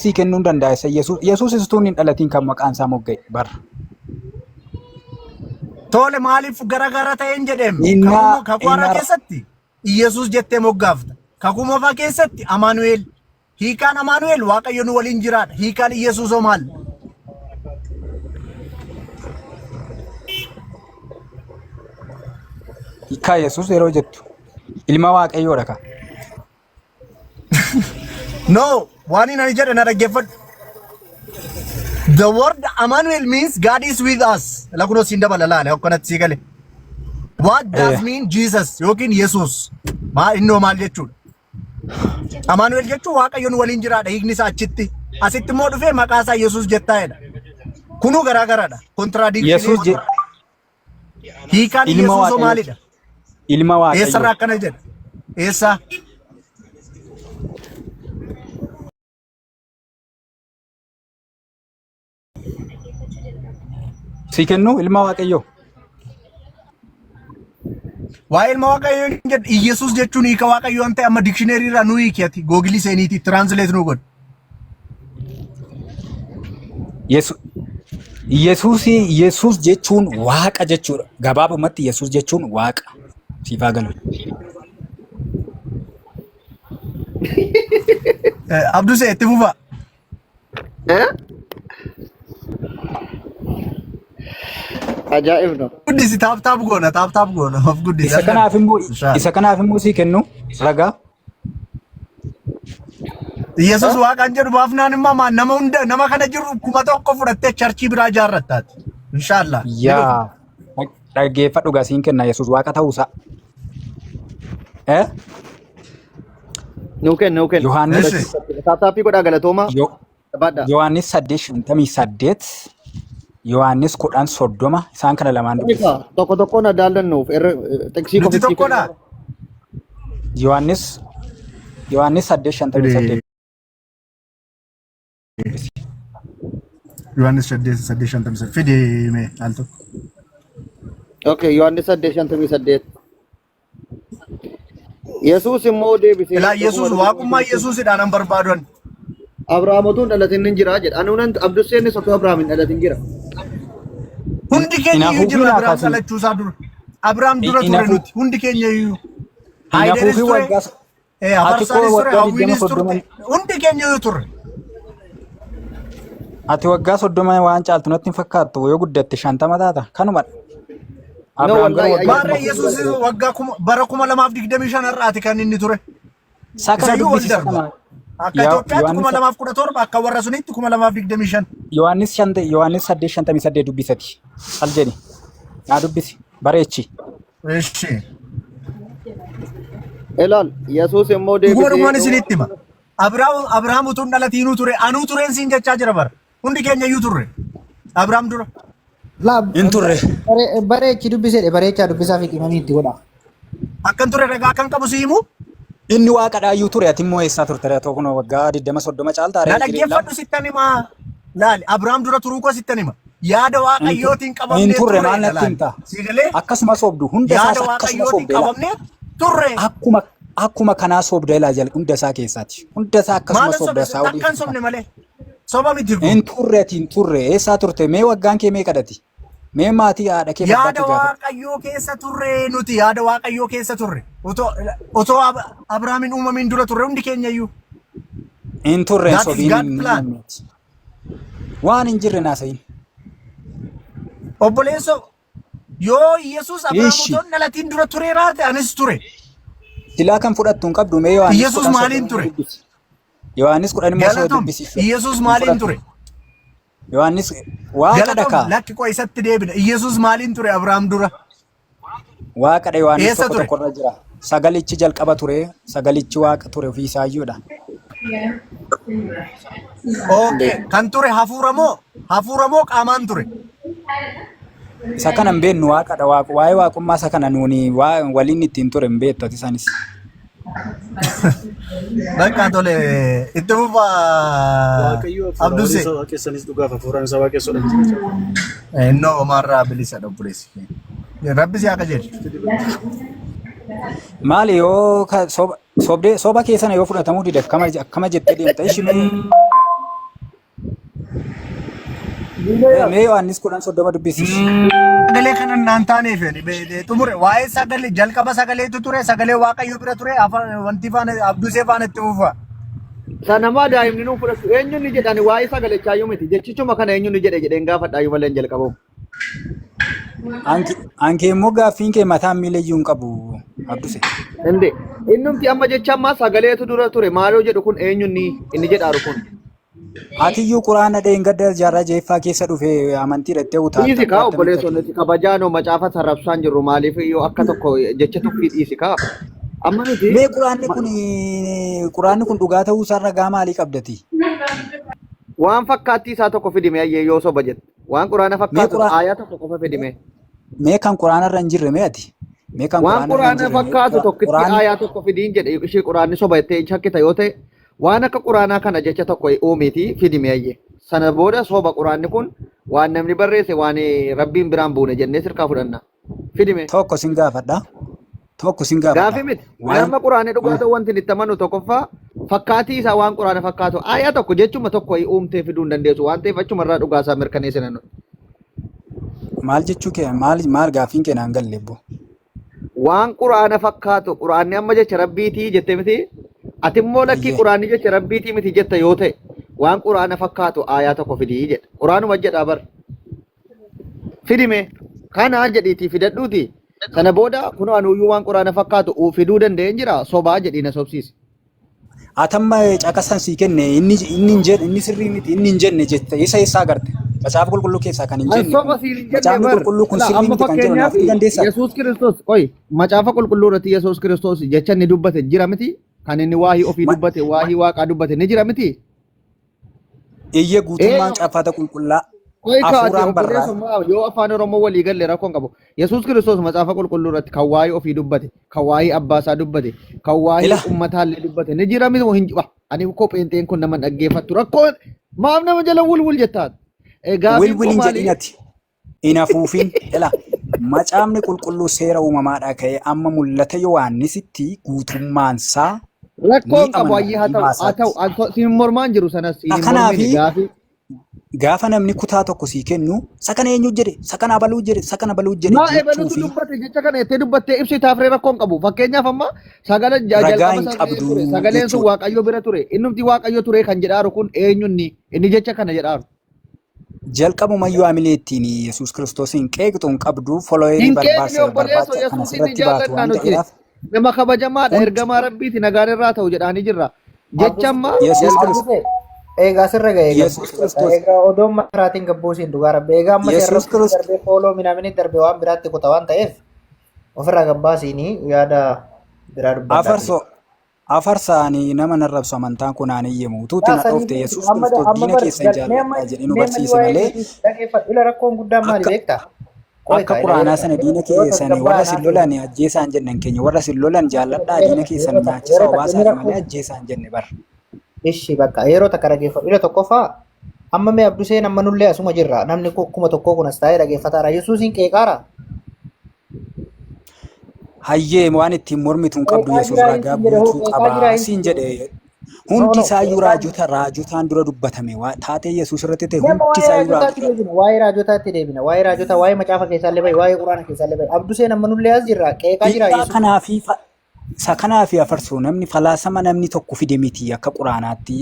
Sii kennuu hin danda'a isa Yesuus. Yesuus utuu hin dhalatiin kan maqaan isaa mogga'e bara. Tole maaliif gara gara ta'een jedheem? Innaa Kakuu haaraa innaa keessatti Iyesuus jettee moggaafta. Kakuu moofaa keessatti Amaanu'el. Hiikaan Amaanu'el Waaqayyo nu waliin jiraadha. Hiikaan Iyesuus hoo maal? Hiikaa Yesuus yeroo jettu ilma Waaqayyoodha ka. No, waan inni ani jedhe na dhaggeeffadhu. The word Emmanuel means God is with us. Lakunoo siin dabala laale akkanatti sii gale. What does mean Jesus yookiin Yesuus? Maa innoo maal jechuudha? Amaanu'el jechuun Waaqayyo nu waliin jiraadha hiikni isaa achitti. Asitti immoo dhufee maqaa isaa Yesuus jettaa jedha. Kunuu garaa garaadha. Contradiction Yesuus je Hiikaan ilma Yesuusoo Waaqayyooti. maalidha? Ilma Eessarraa Waaqayyooti. akkana jedha? Eessaa? Si kennu ilma Waaqayyoo. Waa'ee ilma Waaqayyoo hin jedhu. Iyyasuus jechuun hiika Waaqayyoo waan ta'e amma dikshineerii irraa nu hiiki ati googilii seeniitii translate nu godhi. Yesuus jechuun Waaqa jechuudha. Gabaabumatti Yesuus jechuun Waaqa. Siif haa galu. Abdusee itti fufa. Eh? Ajaa'ib no. Guddisi taap taap goona taap taap goona of guddisi. Isa kanaaf immoo isa kanaaf immoo sii kennu ragaa. Yesuus waaqaan jedhu baafnaan immoo maa nama hunda nama kana jiru 1000 fudhattee charchii biraa ijaarrattaati. Inshaallah. Ni dhufa. Yaa dhaggeeffadhu gaa siin kenna Yesuus waaqa ta'uusaa. Eh? Nuu kenni nuu kenni. Yohaannis Eshi. Taaptaappii godhaa galatoomaa. Jabaadhaa. Yohaannis 8:58 Yohaannis 10:30 isaan kana lamaan dubbisi. Egaa tokko tokkoon addaallannuuf irra xiqsii Nuti qofittii tokkodha. kennu. Yohaannis 8:58 dubbisi. Yohaannis 8 8 58 fide mee al tokko. Okay, Yohaannis 8:58. Yesuus immoo deebisee Ilaa dhuguma Yesuus dhuguma waaqummaa isinitti Yesuusidhaan an barbaadu ani. Abrahaam utuu hin dhalatin hin jira jedha. Anuu nan Abdusseenis utuu Abrahaam hin dhalatin jira. Hundi Hin keenya iyyuu afuufiin jirra haa Abrahaam kaasin. dhalachuu isaa dura. Abrahaam dura Hin ture afuu nuti hundi keenya iyyuu. hin Haayideeris afuufiin ture, waggaa ati koo Afarsaanis ture, waggaa 20 Hawwiinis 30 turte. Hundi keenya iyyuu turre. Ati waggaa 30 waan caaltu natti hin fakkaattu yoo guddatte 50 taata kanumadha. No Abrahaam garuu wallahi waggaa ayyaana Maarree kuma Yesuus waggaa kuma bara 2025 har'aati kan inni ture. Isaa kana Isayyuu ol dubbisi isa darba. kana. Akka Yaa- Itoophiyaatti Yohaannis 2017 akka warra sunitti 2025. Yohaannis shante Yohaannis 8:58 dubbisati. Al jedhi. Naa dubbisi. Bareechi. Eshi. Ilaal Yesuus immoo Dhuguma deebisee dhugumaan dhuguma isinitti hima. Abrahaam utuu hin dhalatiinuu ture. Anuu tureen siin jechaa jira bara. Hundi keenya iyyuu turre. Abrahaam dura. Laa Hin turre. bareechi dubbisedhe bareechaa dubbisaa fi qimamii itti godha. Akkan ture ragaa akkan qabu si himu. Inni waaqadhaayyuu ture ati immoo eessaa turte atoo kunoo waggaa 20 30 caaltaa Na ree jireenya dhaggeeffadhu sittan himaa. Laali Abrahaam dura turuu koo sittan hima. Yaada hin waaqayyootiin hin qabamnee turre maal turreedha natti laali. himta Si galee akkasuma sobdu hunda yaada isaas akkasuma waaqayyootiin sobde ilaa qabamnee turre. akkuma akkuma kanaa sobda ilaa jal hunda isaa keessaati hunda isaa akkasuma Maalan sobda sobe saawudii takkan sobne malee. Soba miti kun. Hin turre ati hin turre eessaa turte mee waggaan kee meeqadhati mee maatii haadha kee abbaa Yaada kee gaafadhu. Waaqayyoo keessa turre nuti yaada Waaqayyoo keessa turre. Otoo otoo Abrahaam hin uumamin dura turre hundi keenya iyyuu. Hin turre hin That is sobiin God hin plan. uumamneeti. Waan hin jirre naasayin. Obboleessoo yoo Yesuus Abrahaam Ishi otoo hin dhalatiin dura ture raate anis ture. Silaa kan fudhattu hin qabdu mee Yohaannis Yesuus 10 maaliin 30 ture? dubbisi. Yohaannis 10 immoo soo Galatom dubbisi. Yesuus Hin maaliin fudhattu. ture? Yohaannis waaqa Galatom dhakaa. lakki qoy isatti deebina. Yesuus maaliin ture Abrahaam dura? Waaqadha Yohaannis Eessa tokko ture? tokkorra jira. Sagalichi jalqaba ture, sagalichi waaqa ture ofii isaayyuudha. Okay. Kan ture hafuura moo? Hafuura moo qaamaan ture? Isa kana hin beeknu waaqadha. Waaqa waa'ee waaqummaa isa kana nuuni waliin ittiin ture hin beektu ati isaanis. Bakka tole itti fufa Waaqayyo hafuura warri Abduse. isa waaqessanis dhugaaf hafuuraan isa waaqessuudha miti jechuudha. Innoo homaarraa bilisa obboleessi keenya. Rabbi si haa qajeelchu. Maali yoo sobdee soba keessana yoo fudhatamuu dide akkama akkama jettee deemta ishii mee Mee Yohaannis 10:30 dubbisiis. Sagalee kana naan taaneef xumure. Waa'ee sagalee, jalqaba sagaleetu ture, sagalee Waaqayyo bira ture, afaan wanti faana Abdusee faana itti fufa. Sanamaa daa'imni nuun fudhatu eenyuun ni jedhani waa'ee sagalechaayuu miti, jechichuma kana eenyuun ni jedhe jedheen gaafadhaayyuu malee hin jalqabamu. Anke immoo gaaffiin kee mataan miila iyyuu hin qabu, Abduse. Inde innumti amma jecha ammaa sagaleetu dura ture maaloo jedhu kun eenyuun ni inni jedhaaru kun. Atiyyuu quraana dheengadda jaarraa jaheeffaa keessa dhufe amantii hidhattee utaalta. Dhiisi kaa obboleessoo, nuti kabajaanoo macaafa sarrabsaan jirru, maaliif yoo akka tokko jecha tuffii dhiisi kaa. Amma nuti Mee quraanni kun dhugaa ta'uu isaa ragaa maalii qabdati? Waan fakkaattii isaa tokko fidime ayyee, yoo soba jette. Waan quraana Mee fakkaatu aayaa tokko qofa fidime. Mee kan quraana irra hin jirre mee ati? Mee kan Waan quraana irra hin quraana jirre mee fakkaatu tokkitti quraanni aayaa tokko fidiin jedhe. Ishee quraanni soba jettee shakkita yoo ta'e, waan akka quraanaa kana jecha tokko uumiiti fidime ayyee. Sana booda soba, quraanni kun waan namni barreesse, waan rabbiin biraan buune jennee sirkaa fudhanna. Fidime. Tokko sin gaafadha. Tokko sin gaafadha. Gaafii miti. Ani amma quraanni dhugaa ta'uu wanti itti amanu, tokkoffaa fakkaatii isaa waan quraana fakkaatu aayaa tokko jechuma tokko uumtee fiduu hin dandeessu waan ta'eef, achuma irraa dhugaa isaa mirkaneessina nuti. Maal jechuu kee, maal maal gaaffiin kee naan galle ebbo. Waan quraana fakkaatu, quraanni amma jecha rabbiitii jette miti, ati immoo lakkii quraanni jecha rabbiitii miti jetta yoo ta'e, waan quraana fakkaatu aayaa tokko fidii jedha. Quraanuma jedhaa bar. Fidime kanaa jedhiitii fidadhuuti. Sana booda kunoo anuyyuu waan quraana fakkaatu fiduu danda'een jira, sobaa jedhii na sobsiisi. Atamma caqasan sii kenne, inni hin jedhe, inni sirrii miti, inni hin jenne jette, isa eessaa agarte? Macaafa qulqulluu keessaa kan hin An jenne soba kun siin hin jenne macaafni bar. qulqulluu kun Ilaa sirrii amma miti kan jedhu naaf fakkeenyaaf fiduu dandeessaa? Yesuus Kiristoos, qoy, macaafa qulqulluu irratti Yesuus Kiristoos jecha inni dubbate jira miti? Kan inni waahii ofii dubbate, waahii waaqaa dubbate ni jira miti? Iyyee, guutummaan caaffata qulqullaa Qoy kaate hafuuraan barraa'e. obboleessummaa yoo afaan Oromoo walii galle rakkoon qabu. Yesuus Kiristoos macaafa qulqulluu irratti kan waa'ee ofii dubbate, kan waa'ee abbaa isaa dubbate, kan waa'ee Ila ummataallee dubbate ni jira miti moo hin jiru? Ani koo pheenxeen kun nama hin dhaggeeffattu, rakkoon maaf nama jala wul wul jettaan? Gaaffiin Wil koo wil hin maali? jedhin ati. Hin afuufin. Ila macaafni qulqulluu seera uumamaadhaa ka'ee amma mul'ata Yohaannisitti guutummaansaa ni Rakkoon qabu amanama ayyee haa ta'u diimaa haa ta'u isaatti. an siin mormaan jiru sanas siin hin Kanaafi mormine gaafii. gaafa namni kutaa tokko sii kennu, isa kana eenyu jedhe, isa kana abaluu jedhe, isa kana abaluu jedhe Maa jechuu ebalutu fi dubbate jecha kana jettee dubbattee ibsitaaf ree? Rakkoon qabu. Fakkeenyaaf amma sagala ragaa jalqaba hin sagalee qabdu ture, sagaleen sun jechuudha. Waaqayyo bira ture, innumti Waaqayyo ture kan jedhaaru kun eenyunni inni jecha kana jedhaaru? Jalqabumayyuu hamilee ittiin Yesuus Kiristoosiin qeeqxu hin qabdu, followerii Hin qeeqne barbaachisa obboleesso, barbaacha kana Yesuusin ni sirratti baatu jaallannaa waan nuti. ta'eedhaaf Nama kabajamaadha, hundi ergamaa rabbiiti, nagaan irraa ta'u jedhaanii jirra. Jecha amma Yesuus jalqaba Kiristoos Egaa asirra ga'e Yesuus gabbuusi bakka. Kiristoos Egaa odoon maraatiin gabbuusiin dhugaa rabbi. Egaa amma si Yesuus arrabsuutti Kiristoos darbee fooloo minaamini darbe waan biraatti kuta waan ta'eef, ofirraa gabbaasiinii yaada biraa dubbadhaa. Afarsoo afarsaanii nama narrabsu amantaan kun aan eeyyamu utuutti Yaa na sanii dhoofte miti Yesuus amma Kiristoos amma diina bar keessan mee amma jaalladhaa jedhee nu mee amma barsiise waa'ee malee Yesuus dhaggeeffadhu. Ila rakkoon guddaan maali akka beektaa? Qoy akka kaa ila quraanaa yeroo sana yeroo diina yeroo keessan warra tasgabbaa'aa sin haasa'u. lolan ajjeesaan jennan keenya, warra sin lolan jaalladhaa, Yeroo diina takka keessan yeroo takka nyaachisaa yeroo takka inni obaasaa malee rakkoon ajjeesaan jenne bar. Ishi bakka yeroo takka dhaggeeffadhu. Ila tokkoffaa amma mee Abduseen amma nullee asuma jirra. Namni 1000 kun as taa'ee dhaggeeffataara. Yesuusiin qeeqaara. Hayyee, waan ittiin mormitu hin qabdu. Qeeqaa Yesuus jiraa ragaa hin jedhe hoo guutuu qeeqaa jiraa qabaa hin siin jedhe. jedhe. No Hundi no isaayyuu qeeqaa raajota raajotaan dura dubbatame, waa taatee Yesuus irratti ta'e Nama hundi waa'ee isaayyuu raajotaatti raajota. deebina. Waa'ee raajotaatti deebina. Waa'ee raajotaa, waa'ee macaafa keessaallee bahi, waa'ee quraana keessaallee bahi. Abduseen amma nullee as jirra. Qeeqaa jira Dhiibbaa Yesuus. kanaa fi isa kanaa fi afarsoo namni falaasama namni tokko fide miti akka quraanaatti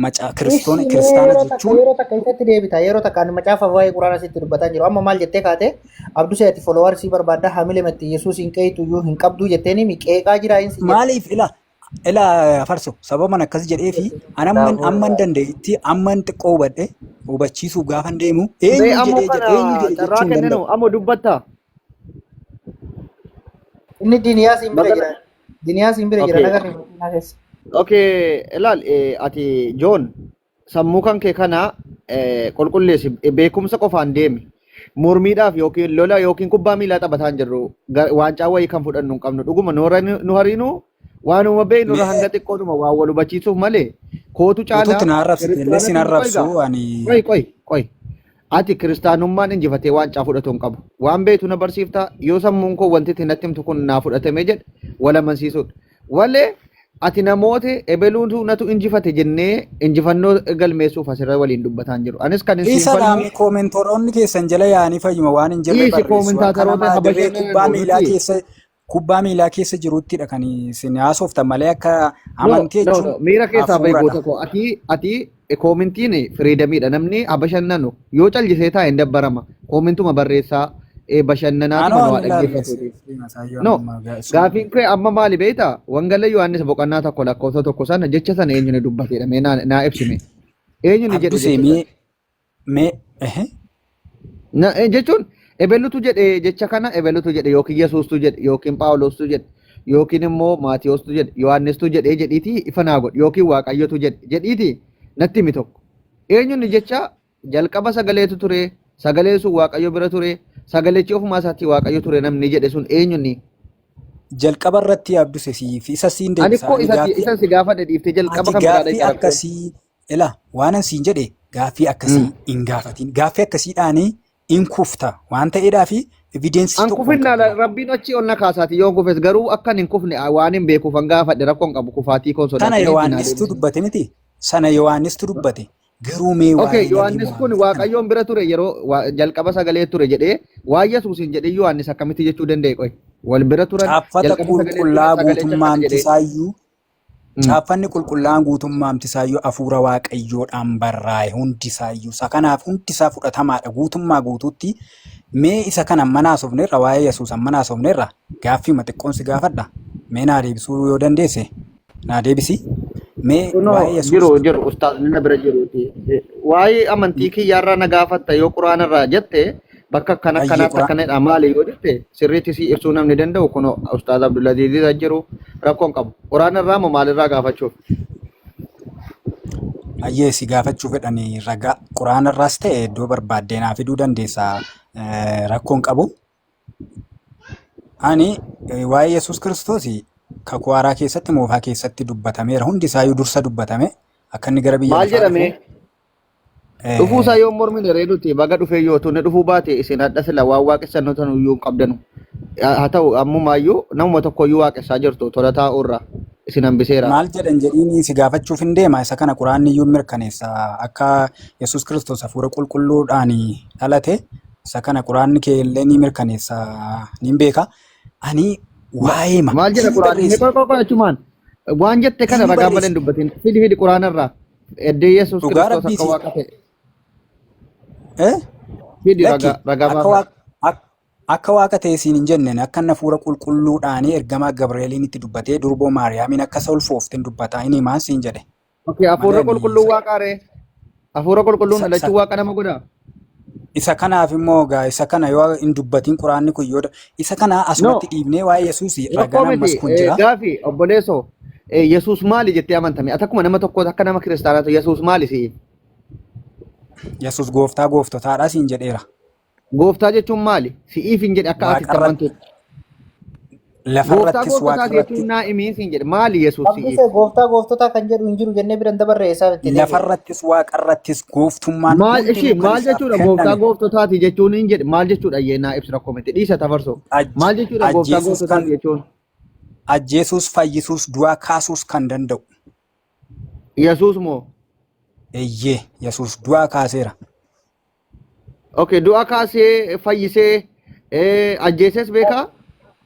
macaa Ishi mee kiristaana yeroo takka jechuun yeroo takka isatti deebita. Yeroo takka ani macaafa waa'ee quraana sitti dubbataa jiru. Amma maal jettee kaate? Abdusee, ati followersii barbaadda, hamile matti Yesuus hin qeeytu iyyuu hin qabdu jetteeni mi qeeqaa jira hin si jedhe. Maaliif ila ila afarso sababan akkas jedhee fi an amman amman danda'etti amman xiqqoo hubadhe hubachiisuuf gaafan deemu Mee eenyu ammoo jedhee kana eenyu jedhe carraa jechuu hin kenninu danda'u. ammoo dubbatta. Inni Diniyaasiin bira Magala. jira. Diniyaasiin bira jira Okay. nagarri makiinaa keessa. Okay, ilaal ati Joon sammuu kan kee kana qulqulleessi, beekumsa qofaan deemi. Mormiidhaaf yookiin lola yookiin kubbaa miilaa taphataa hin jirru. Waancaa wayii kan fudhannu hin qabnu. Dhuguma nu hariinu waanuma beeknu irra Mee hanga xiqqoodhuma waa wal hubachiisuuf malee kootu utuutti caalaa na arrabsite illee sin kiristaanatti qoy arrabsu gaa. ani. Qoy qoy qoy. Ati kiristaanummaan injifatee waancaa fudhatu hin qabu. Waan beektu na barsiifta, yoo sammuun koo wanti itti natti himtu kun naa fudhatame jedhe wal amansiisuudha. Walee Ati namoota ebeluutu natu injifate jennee injifannoo galmeessuuf asirra waliin dubbataan jiru. Anis kan isin Isa falmu dhaamni koomentaroonni keessan jala yaa'anii fayyuma waan hin jirre dhiisi barreessu. Akka koomentaataroota nama dirree habashoonni kubbaa miilaa nuti. keessa kubbaa miilaa keessa jiruttidha kan isin haasoftan malee akka No, amantii no, jechuun no. Miira keessaa bahi hafuuradha. goota koo. Ati koomentiin freedomiidha. Namni habashannanu yoo callisee taa'e hin dabbarama. Koomentuma barreessaa bashannanaatuma Anoo nu haa ani ilaalle dhaggeeffatuuti. No, gaafiin kee amma maali beektaa? Wangeela Yohaannis boqonnaa 1 lakkoofsa 1 sana jecha sana eenyuun dubbateedha? Mee naa ibsime. Eenyuun jedhe Abdusee jecha mee sana? mee ehe Jechuun ebelutu jedhe jecha kana ebelutu jedhe yookiin Yesuustu jedhe yookiin Phaawulostu jedhe yookiin immoo Maatiyoostu jedhe Yohaannistu jedhee jedhiitii ifa naa godhi yookiin Waaqayyotu jedhe jedhiitii natti himi tokko. Eenyuun jecha jalqaba sagaleetu ture sagaleen sun Waaqayyo bira ture sagalechi ofumaa isaatii Waaqayyo ture namni jedhe sun eenyuun? Jalqaba irratti Abduse siif isa siin Ani deebisa. koo Ani isa gaaffii isan si gaafadhe dhiiftee jalqaba ati kan biraa gaaffii dhaqxe rakkoo. akkasii ila waanan siin jedhe gaaffii akkasii hin gaafatin. Gaaffii akkasiidhaanii in kufta waan ta'eedhaa fi evidensii An tokko hin kufinna qabdu. rabbiin achii ol na kaasaati yoon kufes garuu akkan hin kufne waan hin beekuuf an gaafadhe rakkoon qabu kufaatii koon Sana sodaatiniif naa Yohaannistu deebisi. dubbate miti. Sana Yohaannistu dubbate. Garuu mee Okay, waa'ee Nabii Yohaannis kun Muhammad kana Waaqayyoon bira ture yeroo jalqaba sagalee ture jedhee waa Yesuusin jedhee Yohaannis akkamitti jechuu danda'e qoy? Wal bira turan caaffata jalqaba sagalee ture qulqullaa sagalecha akkana guutummaamti jedhee. isaayyuu caaffanni qulqullaa'aan guutummaamti isaayyuu hafuura Waaqayyoodhaan barraa'e hundi isaayyuu isa kanaaf hundi isaa fudhatamaadha guutummaa guutuutti. Mee isa kana amma naasofneerra waa'ee Yesuus amma naasofneerra gaaffii xiqqoon si gaafadha. Mee naa deebisuu yoo dandeesse naa deebisi. Mee Kunoo waa'ee Yesuus jiru jiru ustaazni na bira jiruuti. Waa'ee amantii kiyyaarraa na gaafatta yoo quraanarraa jette bakka akkana ayyee akkanaatti quraan akkanadha maali yoo jette sirriitti si ibsuu namni danda'u kunoo ustaaz Abdulaziz jiru rakkoon qabu. Quraanarraa moo maalirraa gaafachuuf? Ayyee si gaafachuu fedhanii ragaa quraanarraas ta'e iddoo barbaaddee naa fiduu dandeessa rakkoon qabu. Ani waa'ee Yesuus Kiristoos kakuu haaraa keessatti moofaa keessatti dubbatameera. Hundi isaayyuu dursa dubbatame akka inni gara biyya Maal lafaa jedhame? dhufu Dhufuu isaa yoo mormine ree nuti baga dhufee yoo tunne dhufuu baate isin hadha sila waan waaqessan tan iyyuu hin qabdanu. Haa ta'u ammumaayyuu namuma tokko iyyuu waaqessaa jirtu tola taa'uurra isin hambiseera. Maal jedhan jedhiin si gaafachuuf hin deema. Isa kana quraanni iyyuu mirkaneessa. Akka Yesuus Kiristoos hafuura qulqulluudhaan dhalate isa kana quraanni kee illee ni mirkaneessa ni beeka. Ani waa'ee ma Maal jedha eenyu quraanni? Mee barreesse? qoy qoy qoy achumaan waan jette kana Eenyu ragaa malee hin barreesse? dubbatin. Fidi fidi quraanarraa. Eddee Yesuus Dhugaa Kiristoos akka rabbiiti. waaqa ta'e. Eh? Fidi Lakki ragaa ragaa akka baafadhu. akka waaqa ta'e siin hin jenne akka inni hafuura qulqulluudhaan ergamaa Gabri'eeliin itti dubbatee durboo Maariyaamiin akka isa ulfoofteen dubbataa inni himaan siin jedhe. Okay, hafuurra Malee ani qulqulluu isa waaqaa ree. Hafuura qulqulluun isa dhalachuu isa waaqa nama godhaa? isa kanaaf immoo gaa isa kana yoo hin dubbatin quraanni kun yoo isa kana No, asumatti dhiibnee waa'ee Yesuus rakkoo ragaan ammas miti. kun jira. Gaafi obboleessoo Yesuus maali jettee amantame? Ati akkuma nama tokkooti akka nama kiristaanaatu Yesuus maali si'iif? Yesuus gooftaa gooftotaadha siin jedheera. Gooftaa jechuun maali? Si'iif hin jedhe akka ati itti Waaqarratti amantutti. Gooftaa lafarrattis gooftotaa waaqarratti jechuun naa himii siin jedhe maali Yesuus si'iif? Abduse gooftaa gooftotaa kan jedhu hin jiru jennee biran dabarre isaaf itti deebi'e. Lafarrattis waaqarrattis gooftummaan Maal ishii hundinuu kan maal isaaf jechuudha gooftaa kenname. gooftotaati jechuun hin jedhe maal jechuudha ayyee naa ibsi rakkoo miti dhiisa tafarsoo. Maal jechuudha gooftaa Ajjeesuus kan gooftotaati jechuun? ajjeesuus fayyisuus du'aa kaasuus kan danda'u. Yesuus moo? Eeyyee Yesuus du'aa kaaseera. Okay, du'a kaasee fayyisee ajjeesees beekaa?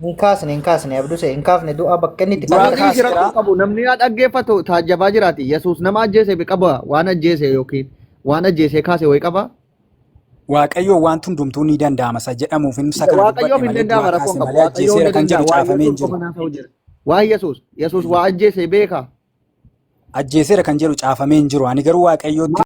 Hin kaasne hin kaasne Abduse hin kaafne du'a bakka inni itti Du'aa kaase Dhiisi rakkoo kaaseera. qabu namni yaa dhaggeeffatu taajjabaa jiraati. Yesuus nama ajjeese qaba waan ajjeese yookiin waan ajjeesee kaase wayi qaba. Waaqayyo waan hundumtuu ni danda'ama isa jedhamuuf isa kana dubbadhe Waaqayyoof hin malee danda'ama du'aa rakkoon kaase qabu. malee Waaqayyo hunda ajjeeseera kan danda'a. jedhu Waa caafamee hin Yesuus qofa jiru. naaf ta'u jira. Waa Yesuus Yesuus waa ajjeese beekaa. Ajjeeseera kan jedhu caafamee hin jiru. Ani garuu Waaqayyootti